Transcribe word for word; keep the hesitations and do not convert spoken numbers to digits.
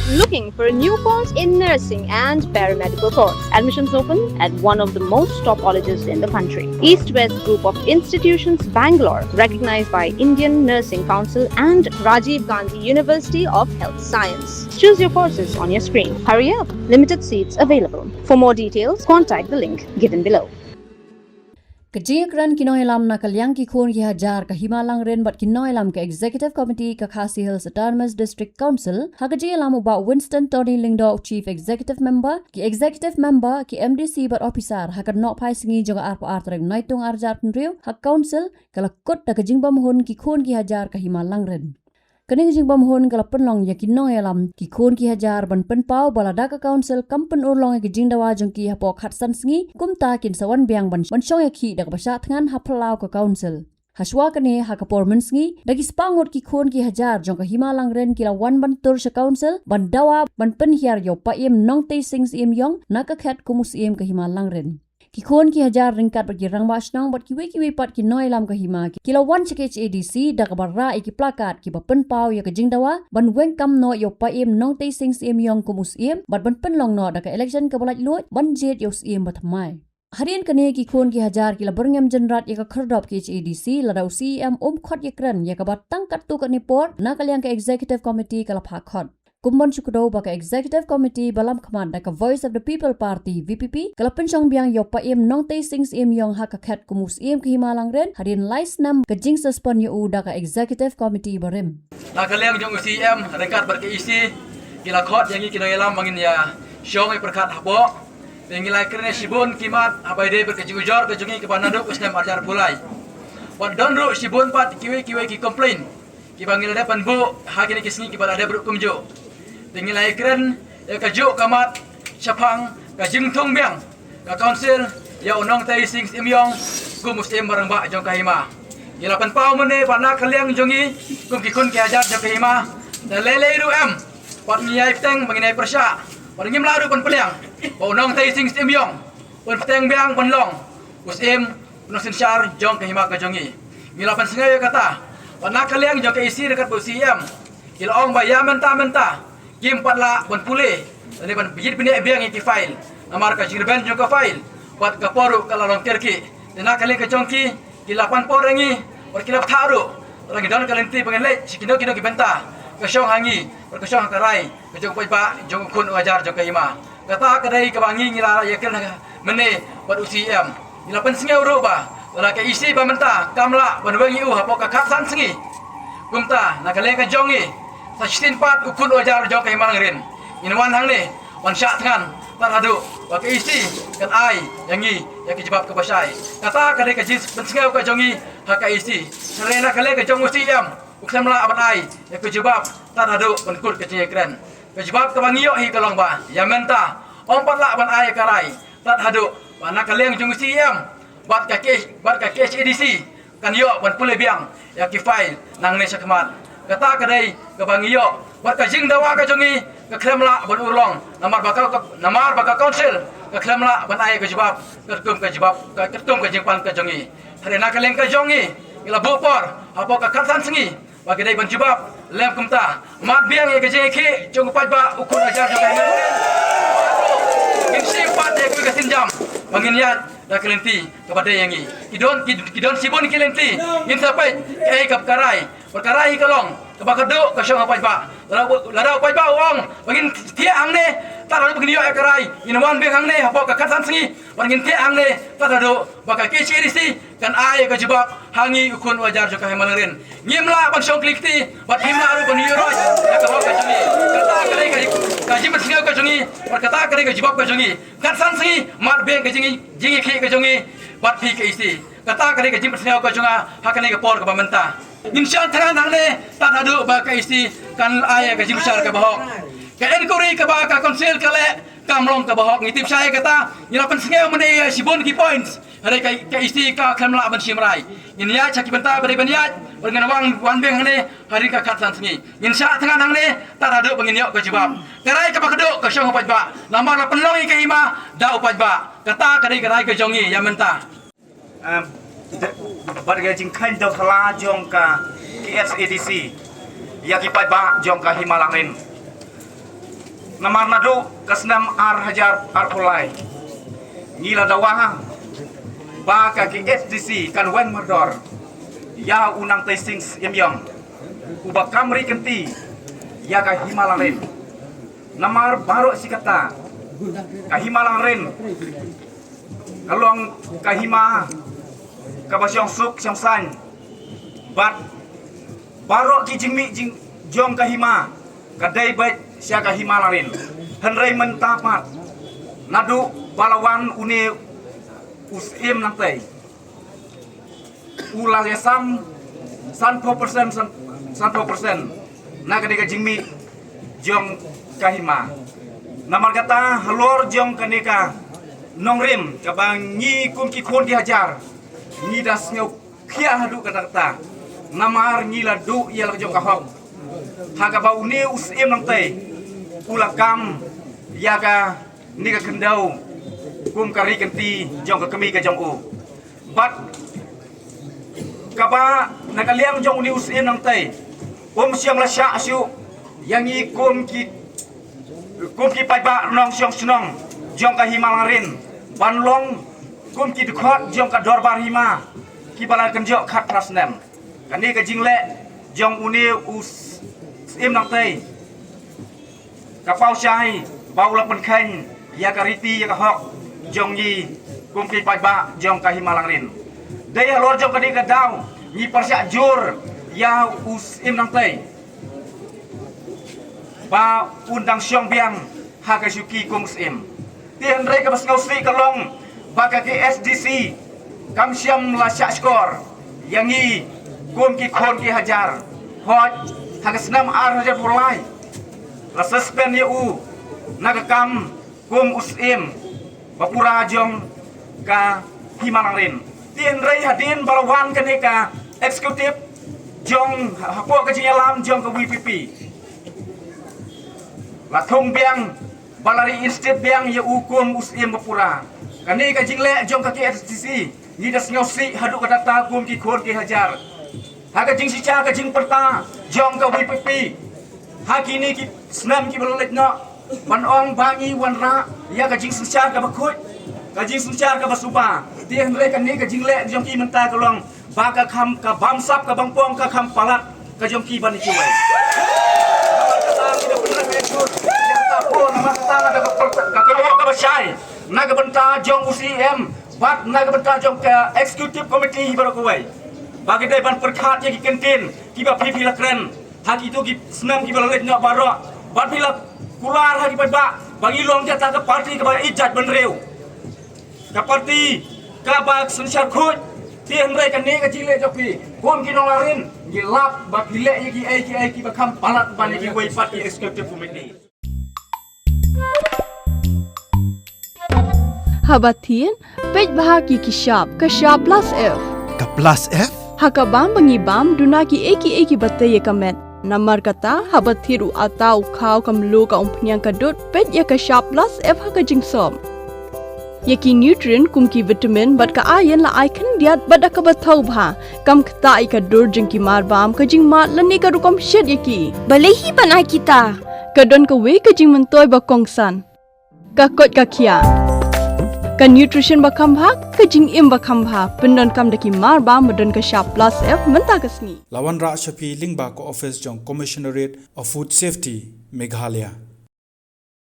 Looking for a new course in nursing and paramedical course? Admissions open at one of the most top colleges in the country. East West Group of Institutions, Bangalore, recognized by Indian Nursing Council and Rajiv Gandhi University of Health Science. Choose your courses on your screen. Hurry up, limited seats available. For more details, contact the link given below. Ka jingïakren ki nongïalam na ka liang ki khun ki hajar ka Hima Langrin bad ki nongïalam ka Executive Committee ka Khasi Hills Autonomous District Council, ha ka jingïalam u Bah Winston Tony Lyngdoh, Chief Executive Member, ki Executive Member, ki M D C bad Officer, ha ka nohphai sngi jong ka arphew ar tarik Naitung arhajar khyndai, ha Council, ka la kut da ka jingbymhun ki khun ki hajar ka Hima Langrin. Kane ka jingbymhun ka la pynlong ïa ki nongïalam ki khun ki hajar ban pynpaw ba lada ka Council kam pynurlong ïa ki jingdawa jong ki hapoh khatsan sngi, kumta kin sa wan biang ban, ban shong ïakhih da kaba shah thngan ha phyllaw ka Council. Hashwa kane ha ka por mynsngi, da ki spah ngut ki khun ki hajar jong ka Hima Langrin ki la wan ban tur sha Council ban dawa ban pynhiar ïa u Paiem Nongtei Sing Syiem Yong na ka khet kum u Syiem ka Hima Langrin. Ki khun ki hajar ryngkat bad ki rangbah shnong bad kiwei kiwei pat ki nongïalam ka Hima ki la wan sha K H A D C da kaba rah ïa ki placard kiba pynpaw ïa ka jingdawa ban weng kam noh ïa u Paiem Nongtei Sing Syiem Yong kum u Syiem bad ban pynlong noh da ka election kaba laitluid ban jied ïa u Syiem bathymmai. Hadien kane ki khun ki hajar ki la byrngem jynrat ïa ka khyrdop K H A D C lada u C E M um khot ïakren ïa kaba tang katto katne por na ka liang ka Executive Committee ka la phah khot. Kum ban shu kdew ba ka Executive Committee ba lam khmat da ka Voice of the People Party, V P P, ka la pynshong biang ïa u Paiem Nongtei Sing Syiem Yong ha ka khet kum u Syiem ka Hima Langrin, hadien lai snem ka jingsuspend ïa u da ka Executive Committee barim. Na ka liang jong u C E M ryngkat bad ka E C ki la khot ïa ngi ki nongïalam ba ngin ïa shong ïa pyrkhat hapoh. Te ngi la kren ïa shibun ki mat ha ba ïadei bad ka jingujor ka jong ngi kaba naduh u snem arhajar arphew lai. Bad don ruh shibun pat kiwei kiwei ki complain kiba ngi la dep ban buh ha kine ki sngi kiba la dep ruh kumjuh. Te ngi la ïakren ïa kajuh ka mat shaphang ka jingthung biang ka Council ïa u Nongtei Sing Syiem Yong kum u Syiem ba rangbah jong ka Hima. Ngi la pynpaw mynne ba na ka liang jong ngi kum ki khun ki hajar jong ka Hima, da lei lei ruh em, bad ngi ïai bteng ba ngin ïai pyrshah, bad ngim lah ruh ban pynliang ba u Nongtei Sing Syiem Yong un bteng biang ban long u Syiem nongsynshar jong ka Hima ka jong ngi. Ngi la pynsngew ïa kata ba na ka liang jong ka E C ryngkat bad u C E M ki la ong ba ïa mynta mynta kim pat lah ban pule lane ban bit bniah biang ïa ki file namar ka jingrben jong ka file bad ka por ruh ka la long kyrkieh. Te na ka liang ka jong ki, ki la pan por ïa ngi bad ki la bthah ruh. Te ngi don ka lynti ba ngin leit sha kino kino ki bynta, ka shong ha ngi bad ka shong ha ka rai ka jong u paidbah jong u khun u hajar jong ka Hima. Kata ka dei kaba ngi ngi la ïakren ha mynne bad u C E M. Ngi la pynsngew ruh ba lada ka E C ba mynta kam lah ban weng ïa u hapoh ka khatsan sngi, kumta na ka liang ka jong ngi, sa shisien pat u khun u hajar jong ka Hima Langrin, ngin wan hangne ban shah thngan tad haduh ba ka E C kan ai ïa ngi ïa ka jubab kaba shai. Kata ka dei ka jingpynsngew ka jong ngi ha ka E C. Hynrei na ka liang ka jong u C E M, u khlem lah ban ai ïa ka jubab tad haduh ban kut ka jingïakren. Ka jubab kaba ngi ïoh hi ka long ba ïa mynta ym pat lah ban ai ïa ka rai tad haduh ba na ka liang jong u C E M bad ka K-, bad ka K H A D C kan ïoh ban pule biang ïa ki file nangne shakhmat. Kata ka dei kaba ngi ïoh, bad ka jingdawa ka jong ngi ka khlem lah ban urlong namar ba ka, namar ba ka Council ka khlem lah ban ai ka jubab katkum ka jubab, ka, katkum ka jingpan ka jong ngi. Hynrei na ka liang ka jong ngi, ngi la buh por hapoh ka khatsan sngi ba ki dei ban jubab. Lem kumta, mad biang ïa ka jingïakhih jong u paidbah u khun u hajar jong ka Hima. Ngin shim pat ïa ka sienjam ba ngin ïaid da ka lynti kaba dei ïa ngi. Ki don, ki, ki don shibun ki lynti, ngin sa peit kaei kaba ka rai. Bad ka rai hi ka long kaba ka duh ka shong ha paidbah. Lada, lada u paidbah u ong ba ngin thiah hangne tad haduh ba ngin ïoh ïa ka rai, ngin wan biang hangne hapoh ka khatsan sngi bad ngin thiah hangne tad haduh ba ka K H A D C kan ai ïa ka jubab ha ngi u khun u hajar jong ka Hima Langrin. Ngim lah ban shong kli kti bad ngim lah ruh ban ïuh roi ïa ka hok ka jong ngi. Kata ka dei ka, ka jingpynsngew ka jong ngi bad kata ka dei ka jubab ka jong ngi. Khatsan sngi, mad biang ka jing, jingïakhih ka jong ngi bad phi ka E C. Kata ka dei ka jingpynsngew ka jong nga ha kane ka por kaba mynta. Ngin shah thngan hangne tad haduh ba ka E C kan ai ïa ka jingbishar kaba hok. Ka inquiry kaba ka Council ka leh kam long kaba hok, ngi tip shai kata. Ngi la pynsngew mynne ïa shibun ki points. Hynrei ka, ka E C ka khlem lah ban shim rai. Ngin ïaid sha ki bynta ba dei ban ïaid bad ngin wan, wan biang hangne hadien ka khatsan sngi. Ngin shah thngan hangne tad haduh ba ngin ïoh ka jubab. Ka rai kaba ka duh ka shong ha u paidbah namar la pynlong ïa ka Hima da u paidbah. Kata ka dei ka rai ka jong ngi ïa mynta. Em, de-, bad ka jingkheiñ dewthala jong ka K H A D C ïa ki paidbah jong ka Hima Langrin. Namar naduh ka snem ar hajar arphew lai, ngi la dawa ba ka K H A D C kan weng mardor ïa u Nangtei Sing Syiemiong, uba kam ri kynti ïa ka Hima Langrin. Namar baroh shi katta, ka Hima Langrin ka long ka hima kaba shong suk shong saiñ, bad baroh ki jingmih jing jong ka hima ka dei beit sha ka Hima Langrin. Hynrei mynta pat, naduh ba la wan une u Syiem Nangtei, u la ïasam sanphew percent, san-, sanphew percent na kane ka jingmih jong ka hima. Namar kata, halor jong kane ka nongrim kaba ngi kum ki khun ki hajar ngi da sngewkhia haduh katta katta, namar ngi la duh ïa la ka jong ka hok, ha kaba une u Syiem Nangtei u la kam ïa kane ka khyndew kum ka ri kynti jong ka kmie ka jong u. Bad kaba na ka liang jong une u Syiem Nangtei, um shym la shah shuh ïa ngi kum ki, kum ki paidbah nongshong shnong jong ka Hima Langrin ban long kum ki dkhot jong ka Dorbar Hima kiba la kynjoh khatphra snem. Kane ka jingleh jong une u Syiem Nangtei ka paw shai ba u la pynkheiñ ïa ka riti ïa ka hok jong ngi kum ki paidbah jong ka Hima Langrin. Dei halor jong kane ka daw ngi pyrshah jur ïa u Syiem Nangtei ba un dang shong biang ha ka shuki kum u Syiem. Te hynrei kaba sngewsih ka long ba ka K H A D C kam shym la shah shkor ïa ngi kum ki khun ki hajar. Hooid, ha ka snem ar hajar arphew lai la suspend ïa u na ka kam kum u Syiem bapura jong ka Hima Langrin. Te hynrei hadien ba la wan kane ka executive jong, hapoh ka jingïalam jong ka V P P, la thung biang ba la reinstate biang ïa u kum u Syiem bapura. Kane ka jingleh jong ka K H A D C ngi da sngewsih haduh katta katta kum ki khun ki hajar. Ha ka jingshisha ka jingpyrta jong ka V P P ha kine ki snem kiba la leit noh, ban ong ba ngi wanrah ïa ka jingsynshar kaba khuid, ka jingsynshar kaba suba. Te hynrei kane ka jingleh jong ki mynta ka long ba ka kham, ka bamsap ka bangpong ka kham palat ka jong ki ban ïa kiwei. Namar kata ngi da pynrem ïa jur ïa kata, namar kata nga da ka pyrta-, ka kynnoh kaba shai na ka bynta jong u Syiem bad na ka bynta jong ka executive committee baroh kawei, ba ki dei ban pyrkhat ïa ki kyntien kiba phi, phi la kren ha kito ki snem kiba la leit noh baroh, bad phi la kular ha ki paidbah ba ngi long kata ka party kaba ïeit jaitbynriew, ka party kaba synshar khuid. Te hynrei kane ka jingleh jong phi kum ki nonglangrin, ngi lap ba phi leh ïa kiei kiei kiba kham palat ban ïa kiwei pat ki executive committee. Haba thied, peit bha ki ki shap, ka shap plus F. Ka plus F? Ha ka bam ba ngi bam, duna kiei kiei kiba tei ïa ka met. Namar kata, haba thied u atta, u khaw, ka mluh, ka umphniang, ka dud, peit ïa ka shap plus F ha ka jingsop. Ïa ki nutrient kum ki vitamin bad ka iron la ai khyndiat bad da kaba thaw bha, kam ktah ïa ka dur jong ki marbam, ka jingmad lane ka rukom shet ïa ki. Balei hi ban ai kita? Ka don kawei ka jingmyntoi ba kongsan. Ka koit ka khiah. Ka nutrition ba kham bha, ka jingim ba kham bha, pyndonkam da ki marbam ba don ka shap plus F mynta ka sngi. La wanrah sha phi lyngba ka office jong Commissionerate of Food Safety, Meghalaya.